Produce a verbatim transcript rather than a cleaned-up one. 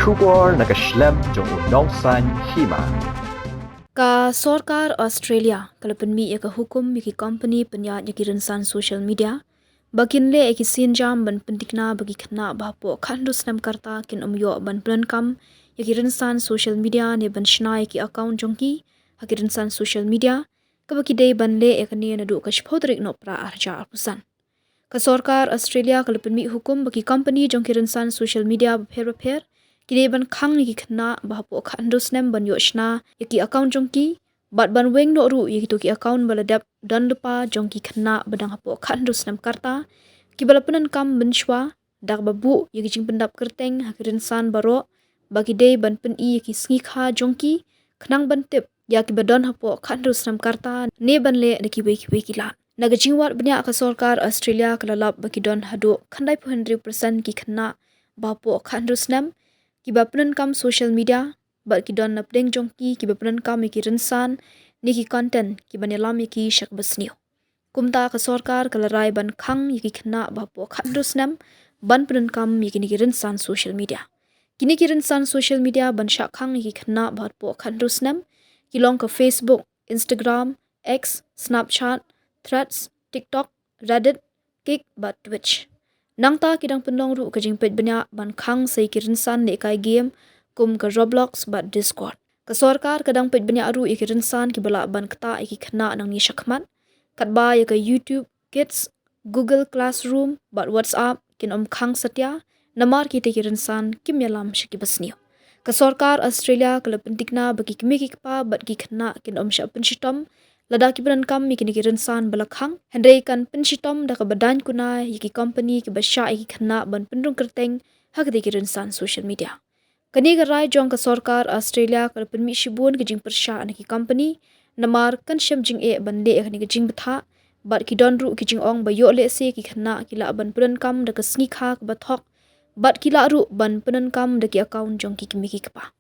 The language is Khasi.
Khubor na ka shlem jong u nongsaiñ hima. Ka sorkar Australia ka la pynmih ïa ka hukum ïa ki company pynïaid ïa ki rynsan social media ba kin leh ïa ki sienjam ban pyntikna ba ki khynnah ba hapoh khathynriew snem ka rta kin ym ïoh ban pyndonkam ïa ki rynsan social media ne ban shna ïa ki account jong ki ha ki rynsan social media, kaba ki dei ban leh ïa kane naduh ka shiphew tarik Nohprah arhajar arphew san. Ka sorkar Australia ka la pynmih hukum ba ki company jong ki rynsan social media bapher bapher ki dei ban khang ïa ki khynnah ba hapoh khathynriew snem ban ïoh shna ïa ki account jong ki, bad ban weng noh ruh ïa kito ki account ba la dep don lypa jong ki khynnah ba dang hapoh khathynriew snem ka rta, kiba la pyndonkam mynshuwa da kaba buh ïa ki jingpyndap kyrteng ha ki rynsan baroh ba ki dei ban pyni ïa ki sngi kha jong ki, khnang ban tip ïa kiba don hapoh khathynriew snem ka rta ne ban leh da kiwei kiwei ki lad. Na ka jingwad bniah, ka sorkar Australia ka la lap ba ki don haduh khyndai phew hynriew percent ki khynnah ba hapoh khathynriew snem kiba pyndonkam social media, bad ki don napdeng jong ki kiba pyndonkam ïa ki rynsan ne ki content kiba ïalam ïa ki sha kaba sniew. Kumta ka sorkar ka la rai ban khang ïa ki khynnah ba hapoh khathynriew snem ban pyndonkam ïa kine ki rynsan social media. Kine ki rynsan social media ban shah khang ïa ki khynnah ba hapoh khathynriew snem ki long ka Facebook, Instagram, X, Snapchat, Threads, TikTok, Reddit, Kik bad Twitch. Nangta ki dang pynlong ruh ka jingpeit bniah ban khang sa ïa ki rynsan lehkai game kum ka Roblox bad Discord. Ka sorkar ka dang peit bniah ruh ïa ki rynsan kiba lah ban ktah ïa ki khynnah nangne shakhmat, katba ïa ka YouTube Kids, Google Classroom bad WhatsApp kin ym khang satia, namar kita ki rynsan kim ïalam sha kiba sniew. Ka sorkar Australia ka la pyntikna ba ki kmie ki kpa bad ki khynnah kin ym shah pynshitom lada ki pyndonkam ïa kine ki rynsan ba la khang, hynrei kan pynshitom da kaba daiñ kuna ïa ki company kiba shah ïa ki khynnah ban pynrung kyrteng ha kita ki rynsan social media. Kane ka rai jong ka sorkar Australia ka la pynmih shibun ka jingpyrshah na ki company, namar kan shem jingeh ban leh ïa kane ka jingbthah, bad ki don ruh ki jingong ba ïoh lehse ki khynnah ki lah ban pyndonkam da ka sngi kha kaba thok, bad ki lah ruh ban pyndonkam da ki account jong ki kmie ki kpa.